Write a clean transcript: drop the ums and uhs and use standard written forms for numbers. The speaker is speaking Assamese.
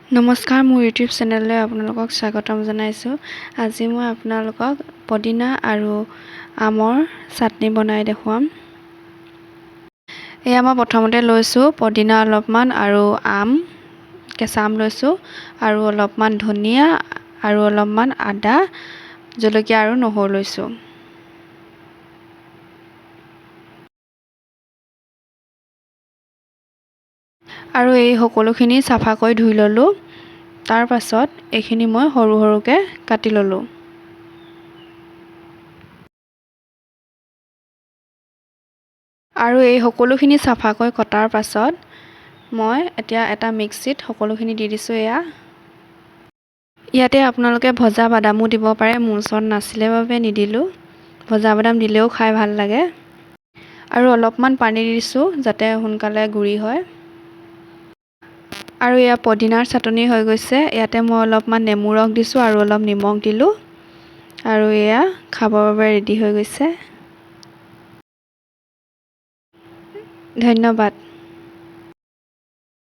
নমস্কাৰ, মোৰ ইউটিউব চেনেললৈ আপোনালোকক স্বাগতম জনাইছোঁ। আজি মই আপোনালোকক পদিনা আৰু আমৰ চাটনি বনাই দেখুৱাম। এয়া মই প্ৰথমতে লৈছোঁ পদিনা অলপমান আৰু আম, কেঁচা আম লৈছোঁ, আৰু অলপমান ধনিয়া আৰু অলপমান আদা, জলকীয়া আৰু নহৰু লৈছোঁ। আৰু এই সকলোখিনি চাফাকৈ ধুই ল'লোঁ। তাৰ পাছত এইখিনি মই সৰু সৰুকৈ কাটি ল'লোঁ। আৰু এই সকলোখিনি চাফাকৈ কটাৰ পাছত মই এতিয়া এটা মিক্সিত সকলোখিনি দি দিছোঁ। এয়া ইয়াতে আপোনালোকে ভজা বাদামো দিব পাৰে, মোৰ ওচৰত নাছিলে বাবে নিদিলোঁ। ভজা বাদাম দিলেও খাই ভাল লাগে। আৰু অলপমান পানী দি দিছোঁ যাতে সোনকালে গুড়ি হয়। আৰু এয়া পদিনাৰ চাটনি হৈ গৈছে। ইয়াতে মই অলপমান নেমু ৰস দিছোঁ আৰু অলপ নিমখ দিলোঁ। আৰু এয়া খাবৰ বাবে ৰেডি হৈ গৈছে। ধন্যবাদ।